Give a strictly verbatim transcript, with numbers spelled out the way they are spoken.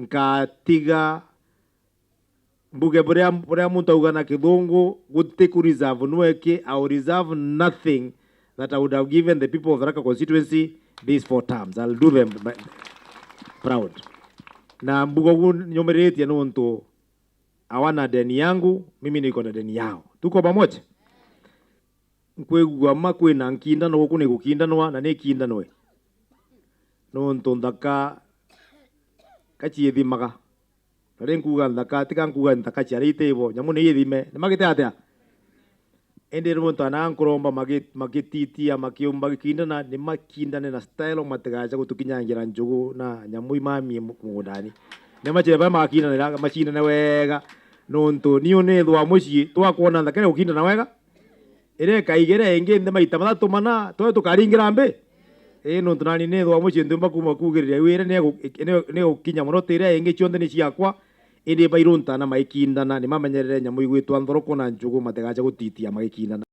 nkatiga mbuge buria, buria muntu auga na kithungu, guti ku reserve nweki, I will reserve nothing that I would have given the people of Tharaka constituency these four terms. I'll do them by, proud. Na mbuga uguo nyumiritie nuntu hawana deni yangu, mimi niko na deni yao. Tuko pamoja? Nkwigua ma kwina nkindano guku ni gukindanwa na ni kindanwe. Nuntu nthaka kaciithimaga. Na ri nkuuga nthaka, tiga nkuuga nthaka ciari itibo, nyamu ni ithime. Ni magite atia? Indi muntu ana nkuromba magi-, magititia, makiumba gikindana, ni makindane na style, matigaca gutukinyangira njugu na nyamu imamie mu-, mugundani. Ni macire baria makindanira, macindane wega. Nuntu niu nithwa mucii, twakwona nthaka iri gukindana wega. Iria ikaigera ingi nthi maita mathatu mana, twe tukaringira mbi? Ii, nuntu nani nithwa mucii ntiumba kuuma kuugiriria, iu iria ni igu-, ni, ni igukinya mono, ti iria ingi cionthe ni ciakwa, indi bairuntana magikindana, ni mamenyerere nyamu igwitwa nthoroko na njugu, matigace gutitia magikindana.